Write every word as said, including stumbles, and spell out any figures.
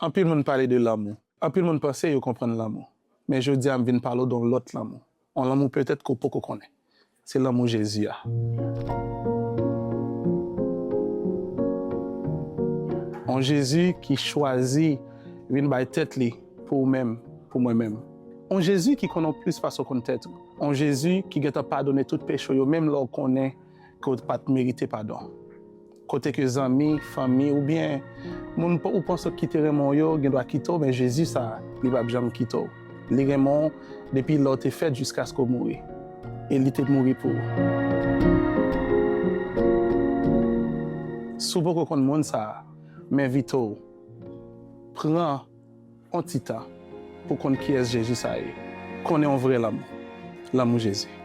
Anpil moun pale de lanmou. Anpil moun panse yo konprann lanmou. Men jodi a, m vin pale w de yon lòt lanmou. Yon lanmou petèt ke w poko konnen. Se lanmou Jezi a. Yon Jezi ki chwazi vin bay tèt li pou ou menm, pou mwen menm. Yon Jezi ki konnen w plis pase w konn tèt ou. Yon Jezi ki gentan padone tout peche w yo, menm lè w konnen ke w pa t merite padon. Kote ke zanmi, fanmi, oubyen moun pa- ou panse ki te renmen w yo, gen dwa kite w, men Jezi sa, li p ap janm kite w. Li renmen w depi lè w te fèt jiskaske w mouri. E li te mouri pou ou. Si w poko konn moun sa, m envite w, pran yon ti tan pou konn kiyès Jezi sa ye. Konnen yon vrè lanmou. Lanmou Jezi.